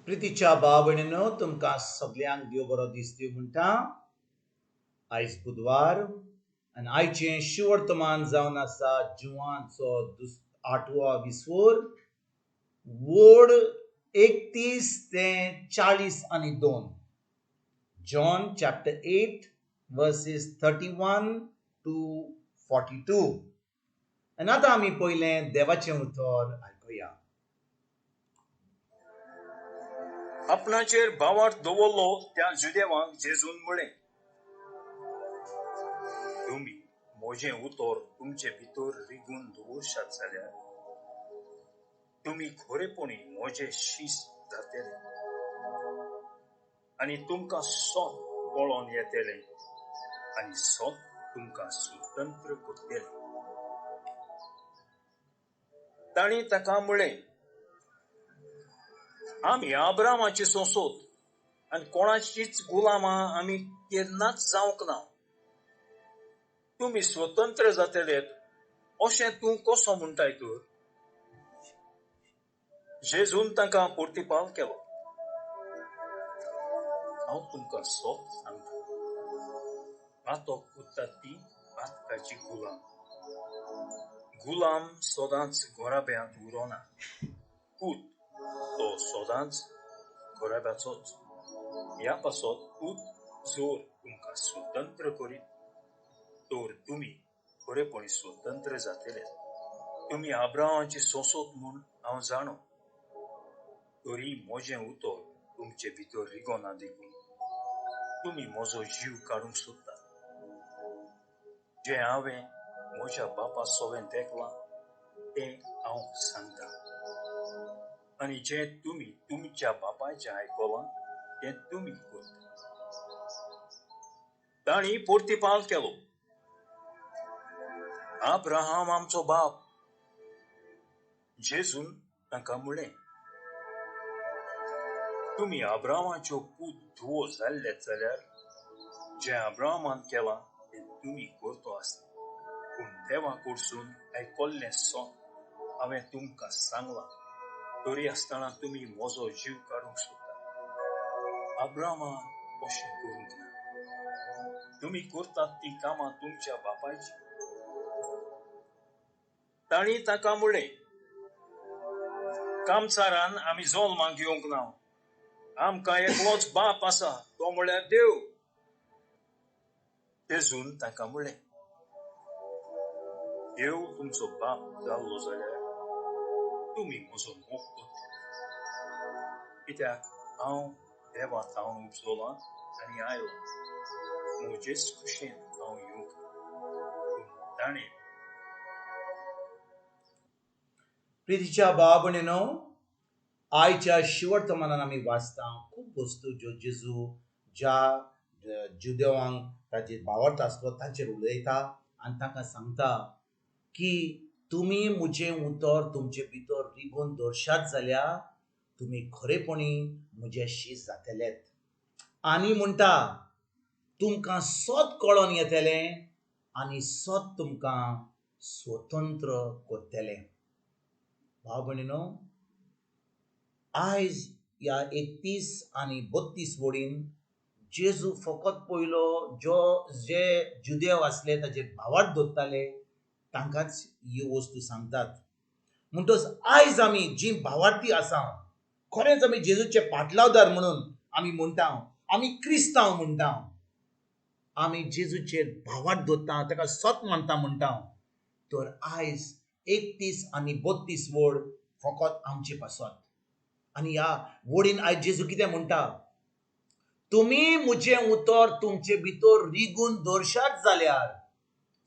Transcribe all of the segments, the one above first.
प्रितीच्या भाव भयणीनो, तुमकां सगल्यांक देव बरो दीस दिवं म्हणटा. आयज बुधवार आनी आयचें शिवर्तमान जावन आसा जुवांचो आठवो विसवोर, वोड 31 ते 42, John chapter 8 verses 31 to 42. आनी आतां आमी पयलें देवाचें उतर आयकुया. आपणाचेर भावार्थ दवरलो त्या जुदेवांक जेजून म्हळें, तुमी म्हजें उतर तुमचे भितर रिगून दवरशात जाल्यार तुमी खरेपणी म्हजे शीस जातले आनी तुमकां सत कळोन येतलें आनी सत तुमकां स्वतंत्र करतलें. तांणी ताका म्हळें, आमी आब्रामाची सोंसोत आनी कोणाचीच गुलामां आमी केन्नाच जावंक ना. तुमी स्वतंत्र जातले अशें तूं कसो म्हणटाय तर? जेजून तांकां प्रतिपाल केलो, हांव तुमकां सत सांगता, पातक करतात ती पातकाची गुलाम. गुलाम सदांच घराब्यांत उरना, पूत तो सदांच घराब्याचोच. ह्या पासत पूत जर तुमकां स्वतंत्र करीत तर तुमी खरेपणी स्वतंत्र जातले. तुमी आब्रामाची सोंसोत म्हूण हांव जाणो, तरी म्हजें उतर तुमचे भितर रिगोना देखून तुमी म्हजो जीव काडूंक सोदतात. जें हांवें म्हज्या बापा सोवें देखलां तें हांव सांगता, आनी जें तुमी तुमच्या बापायचें आयकलां तें तुमी करता. तांणी प्रतिपाल केलो, आब्राहाम आमचो बाप. जेजून तांकां म्हळें, तुमी आब्रामाच्यो पूत धुवो जाल्ले जाल्यार जें आब्रामान केलां तें तुमी करतो आसता. पूण देवा कडसून आयकल्लें सत हांवें तुमकां सांगलां, तरी आसतना तुमी म्हजो जीव काडूंक सोदता. आब्रामान अशें करूंक ना. तुमी करतात ती कामां तुमच्या बापायची. तांणी ताका म्हळें, कामचारान आमी जल्माक घेवंक ना, आमकां एकलोच बाप आसा, तो म्हळ्यार देव. तेजून ताका म्हळें, देव तुमचो बाप जाल्लो जाल्यार तुमी म्हजो मोग करता, कित्याक हांव देवा थावन उपजलां आनी आयलां. म्हजेच खुशेन हांव येवंक, पूण ताणें. प्रितीच्या भाव भयणीनो, आयच्या शिवर्तमानान आमी वाचता खूब वस्तू ज्यो जेजू ज्या जुदेवांक ताचेर भावार्थ आसलो ताचेर उलयता आनी तांकां सांगता की तुमी म्हजें उतर तुमचे भितर रिगून दवरशात जाल्यार तुमी खरेपणी म्हजे शीस जातलेत. आनी म्हणटा, तुमकां सत कळोन येतलें आनी सत तुमकां स्वतंत्र करतलें. भाव भयणीनो, आयज ह्या 31 आनी 32 वडीन जेजू फकत पयलो जो जे जुदेव आसले ताचेर भावार्थ दवरताले तांकांच ह्यो वस्तू सांगतात. म्हणटच आयज आमी जी भावार्थी आसा, खरेंच आमी जेजूचे पाटलावदार म्हणून आमी म्हणटा, आमी क्रिस्तांव म्हणटा, आमी जेजूचेर भावार्थ दवरता, ताका सत मानता म्हणटा, तर आयज 31 आनी 32 वड फकत आमचे पासत. आनी ह्या वडीन आयज जेजू कितें म्हणटा, तुमी म्हजें उतर तुमचे भितर रिगून दवरशात जाल्यार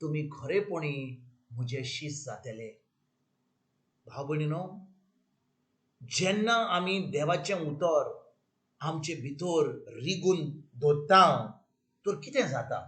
तुमी खरेपणी म्हजे शीस जातले. भाव भयणीनो, जेन्ना आमी देवाचें उतर आमचे भितर रिगून दवरता तर कितें जाता?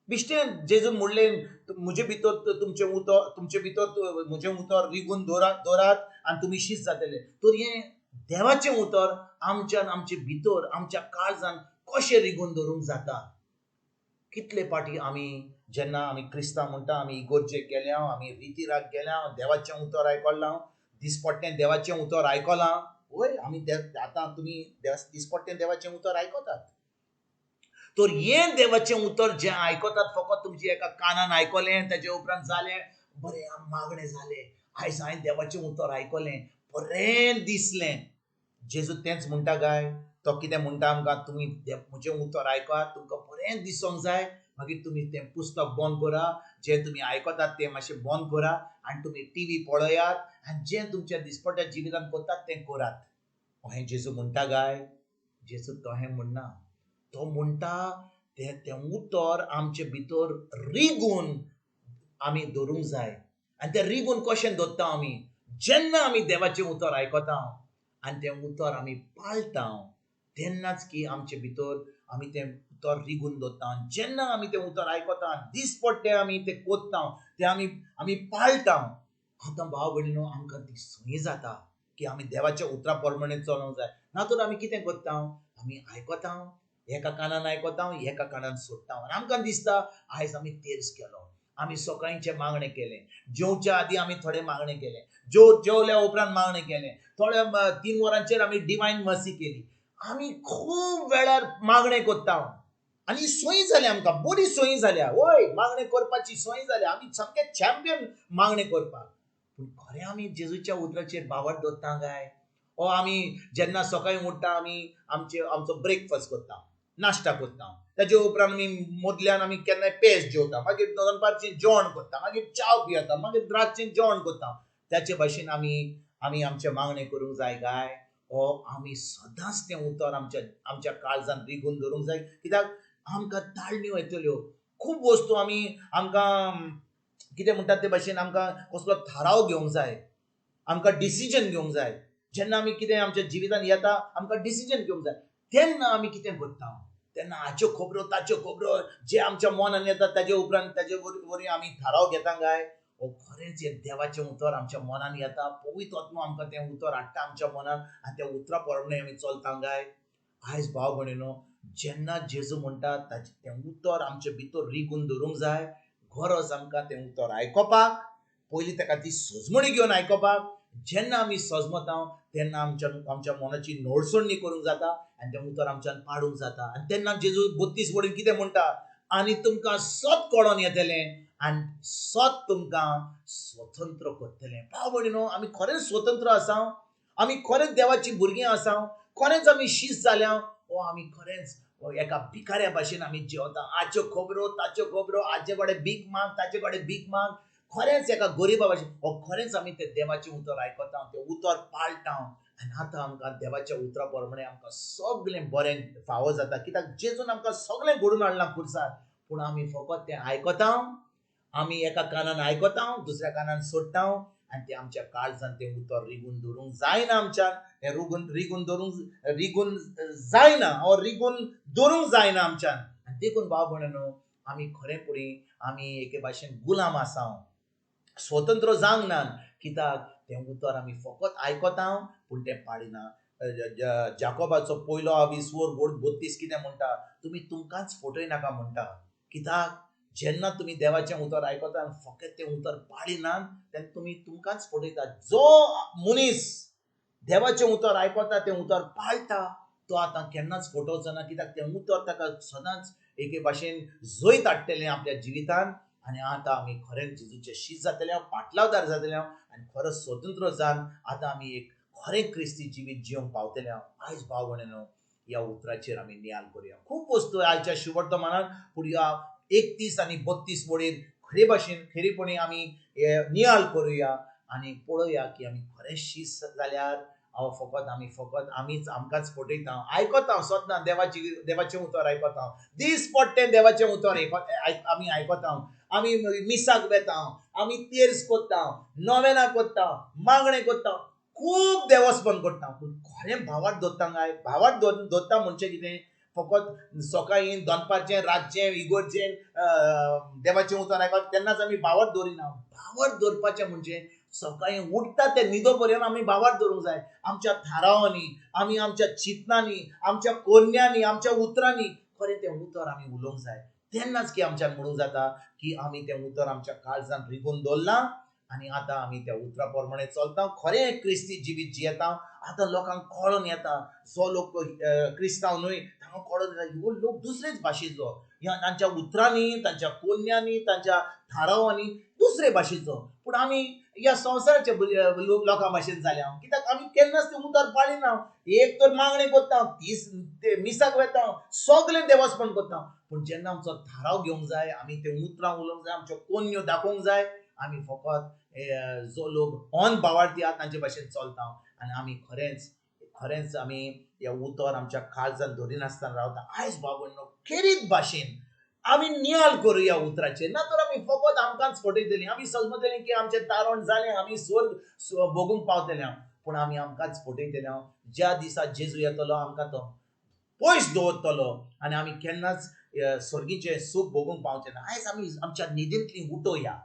बिश्टें जेजून म्हणलें, म्हजे भितर तुमचें उतर, तुमचे भितर म्हजें उतर रिगून दवरात आनी तुमी शीस जातले. तर हें देवाचें उतर आमच्यान आमचे भितर आमच्या काळजान कशें रिगून दवरूंक जाता? कितले पाटी आमी जेन्ना आमी क्रिस्तांव म्हणटा, आमी इगोर्जेक गेल्या, आमी रितीराक गेल्या, देवाचें उतर आयकलां, दिसपट्टें देवाचें उतर आयकलां, वय आमी आतां तुमी दिसपट्टें देवाचें उतर आयकतात. तर हें देवाचें उतर जें आयकतात फकत तुमचें एका कानान आयकलें, ताजे उपरांत जालें बरें मागणें जालें, आयज हांवें देवाचें उतर आयकलें, बरें दिसलें. जेजू तेंच म्हणटा काय? तो कितें म्हणटा आमकां, तुमी म्हजें उतर आयकात, तुमकां बरें दिसोंक जाय, मागीर तुमी तें पुस्तक बंद करा, जें तुमी आयकतात तें मातशें बंद करा आनी तुमी टीव्ही पळयात आनी जें तुमच्या दिसपट्ट्या जिवितांत करतात तें करात. अहें जेजू म्हणटा काय? जेजू तहें म्हणना. तो म्हणटा तें तें उतर आमचे भितर रिगून आमी दवरूंक जाय. आनी तें रिगून कशें दवरता आमी? जेन्ना आमी देवाचें उतर आयकता आनी तें उतर आमी पाळटा तेन्नाच की आमचे भितर आमी तें उतर रिगून दवरता. जेन्ना आमी तें उतर आयकता, दिसपट्टें आमी तें कोत्ता, तें आमी आमी पाळटा. आतां भाव भयणीनो, आमकां ती संय जाता की आमी देवाच्या उतरा प्रमाणे चलोवंक जाय. ना तर आमी कितें करता? आमी आयकता, एका कानान आयकता, एका कानान सोडटा आनी आमकां दिसता आयज आमी तेर्स केलो, आमी सकाळचें मागणें केलें, जेवच्या आदीं आमी थोडें मागणें केलें, जेवल्या उपरांत मागणें केलें, थोड्या 3 वरांचेर आमी डिवायन मर्सी केली. आमी खूब वेळार मागणें करता आनी सोय जाल्या आमकां, बरी सोय जाल्या. वय, मागणें करपाची सोय जाल्या, आमी सामके चॅम्पियन मागणें करपाक. पूण खरें आमी जेजूच्या उतराचेर भावार्थ दवरता काय? ओ आमी जेन्ना सकाळीं उठ्ठा आमी आमचो ब्रेकफास्ट करता, नाश्ता करता, ताजे उपरांत आमी मदल्यान आमी केन्नाय पेज जेवता, मागीर दनपारचें जेवण करता, मागीर च्याव पियेता, मागीर रातचें जेवण करता. ताचे भाशेन आमी आमी आमचें मागणें करूंक जाय काय? ओ आमी सदांच तें उतर आमच्या आमच्या काळजान रिगून दवरूंक जाय. कित्याक आमकां ताळण्यो येतल्यो खूब वस्तू. आमी आमकां कितें म्हणटात ते भाशेन आमकां कसलो थाराव घेवंक जाय, आमकां डिसिजन घेवंक जाय. जेन्ना आमी कितें आमच्या जिवितांत येता आमकां डिसिजन घेवंक जाय, तेन्ना आमी कितें करता? तेन्ना हाच्यो खबरो ताच्यो खबरो जे आमच्या मनान येता ताजे उपरांत ताजे वरवीं आमी थाराव घेता काय? ओ खरेंच हें देवाचें उतर आमच्या मनान येता, पवित्र आत्मो आमकां तें उतर हाडटा आमच्या मनान आनी त्या उतरा प्रमाणे आमी चलता काय? आयज भाव भयणीनो, जेन्ना जेजू म्हणटा ताचें तें उतर आमचे भितर रिगून दवरूंक जाय. गरज आमकां तें उतर आयकपाक, पयलीं ताका ती सजमणी घेवन आयकपाक. जेन्ना आमी सजमता तेन्ना आमच्या आमच्या मनाची नोळसणी करूंक जाता आनी तें उतर आमच्यान पाडूंक जाता. आनी तेन्ना जेजू 32 वडीन कितें म्हणटा? आनी तुमकां सत कळोन येतलें आनी सत तुमकां स्वतंत्र करतलें. भाव भयणीनो, आमी खरेंच स्वतंत्र आसा, आमी खरेंच देवाची भुरगीं आसा, खरेंच आमी शीस जाल्या. ओ आमी खरेंच एका भिकाऱ्या भाशेन आमी जेवता, हाच्यो खबरो ताच्यो खबरो, हाचे कडेन भीक माग, ताचे कडेन भीक माग. खरेंच एका गरिबा भाशेन हो खरेंच आमी तें देवाचें उतर आयकता, तें उतर पाळटा आनी आतां आमकां देवाच्या उतरा प्रमाणे आमकां सगळें बरें फावो जाता. कित्याक जेजून आमकां सगळें घडून हाडलां खुर्सार. पूण आमी फकत तें आयकता, आमी एका कानान आयकता, दुसऱ्या कानान सोडटा आनी तें आमच्या काळजान तें उतर रिगून दवरूंक जायना. आमच्यान तें रिगून दवरूंक रिगून जायना ओ रिगून दवरूंक जायना आमच्यान. आनी देखून भाव भयणीनो, आमी खरें फुडें आमी एके भाशेन गुलाम आसा, स्वतंत्र जावंक ना. कित्याक तें उतर आमी फकत आयकता पूण तें पाळिना. जाकोबाचो पयलो आवीस वर 32 कितें म्हणटा? तुमी तुमकांच फटय नाका म्हणटा. कित्याक जेन्ना तुमी देवाचें उतर आयकता आनी फकत तें उतर पाळिनात तेन्ना तुमी तुमकांच फटयता. जो मनीस देवाचें उतर आयकता तें उतर पाळटा तो आतां केन्नाच फटोवचो ना. कित्याक तें उतर ताका सदांच एके भाशेन जैत हाडटलें आपल्या जिवितांत. आनी आतां आमी खरेंच जेजूचे शीस जातले, पाटलावदार जातले आनी खरो स्वतंत्र जावन आतां आमी एक खरें क्रिस्ती जिवीत जिवंक पावतले. आयज भाव भयणीनो, ह्या उतराचेर आमी नियाल करुया. खूब वस्तू आयच्या शुवर्तमानान, पूण ह्या 31 आनी 32 वडीर खरे भाशेन खरेपणी आमी नियाल करुया आनी पळोवया की आमी खरें शीस जाल्यार हांव फकत आमी फकत आमीच आमकांच फटयता. आयकता सदां देवाचें उतर आयकता, दीस पडटें देवाचें उतर आमी आयकता, आमी मिसाक वेता, आमी तेर्स करता, नोवेनां करता, मागणें करता, खूब देवस्पण करता. पूण खरें भावार्थ दवरता काय? भावार्थ दवरता म्हणजे कितें? फकत सकाळीं दनपारचें रातचें इगोर्जेन देवाचें उतर आयकता तेन्नाच आमी भावार्थ दवरिना. भावार्थ दवरपाचें म्हणजे सकाळीं उठता ते न्हिदो पर्यंत आमी भावार्थ दवरूंक जाय. आमच्या थारावांनी, आमी आमच्या चिंतनांनी, आमच्या कोन्यांनी, आमच्या उतरांनी खरें तें उतर आमी उलोवंक जाय. तेन्नाच की आमच्यान म्हणूंक जाता की आमी तें उतर आमच्या काळजान रिगून दवरलां आनी आतां आमी त्या उतरा प्रमाणे चलता, खरें क्रिस्ती जिवीत जियेता. आतां लोकांक कळोन येता, जो लोक क्रिस्तांव न्हय तांकां कळोन येता ह्यो लोक दुसरेच भाशेचो, ह्या तांच्या उतरांनी, तांच्या कोन्यांनी, तांच्या थारावांनी दुसरे भाशेचो. पूण आमी ह्या संवसाराचे लोक लोकां भाशेन जाल्या, कित्याक आमी केन्नाच तें उतर पाळिना. एक तर मागणें करता, तीस ते मिसाक वता, सगळें देवस्पण करता, पूण जेन्ना आमचो थाराव घेवंक जाय, आमी ते उतरां उलोवंक जाय, आमच्यो कोन्यो दाखोवंक जाय, आमी फकत जो लोक ऑन भावार्थी आहा तांचे भाशेन चलता. आनी आमी खरेंच खरेंच आमी हे उतर आमच्या काळजान धरिनासतना रावता. आयज बाबा खेरीत भाशेन आमी नियाळ करुया उतराचेर, ना तर आमी फकत आमकांच फटयतलीं. आमी समजतलीं की आमचें तारण जालें, आमी स्वर्ग भोगूंक पावतले, पूण आमी आमकांच फटयतले. ज्या दिसा जेजू येतलो आमकां तो पयस दवरतलो आनी आमी केन्नाच स्वर्गीचें सूख भोगूंक पावचे ना. आयज आमी आमच्या न्हिदेंतली उठोया,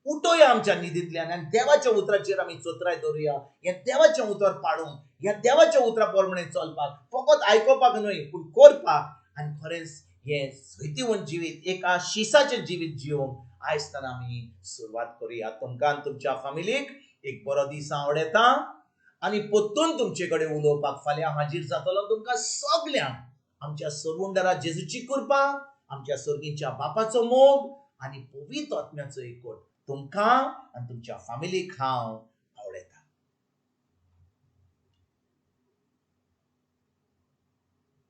उठोया आमच्या न्हिदेंतल्यान आनी देवाच्या उतराचेर आमी चतुराय दवरुया. हें देवाचें उतर पाडूंक, ह्या देवाच्या उतरा प्रमाणे चलपाक, फकत आयकुपाक न्हय पूण करपाक, आनी खरेंच हें जैतिवंत जिवीत, एका शिसाचें जिवीत जिवंक आयज तर आमी सुरवात करुया. तुमकां आनी तुमच्या फामिलीक एक बरो दीस आवडटा आनी परतून तुमचे कडेन उलोवपाक फाल्यां हाजीर जातलो. तुमकां सगल्यांक आमच्या सरवंडरा जेजूची कृपा, आमच्या सर्गीच्या बापाचो मोग आनी पवित्र आत्म्याचो एकवट तुमकां आनी तुमच्या फामिलीक हांव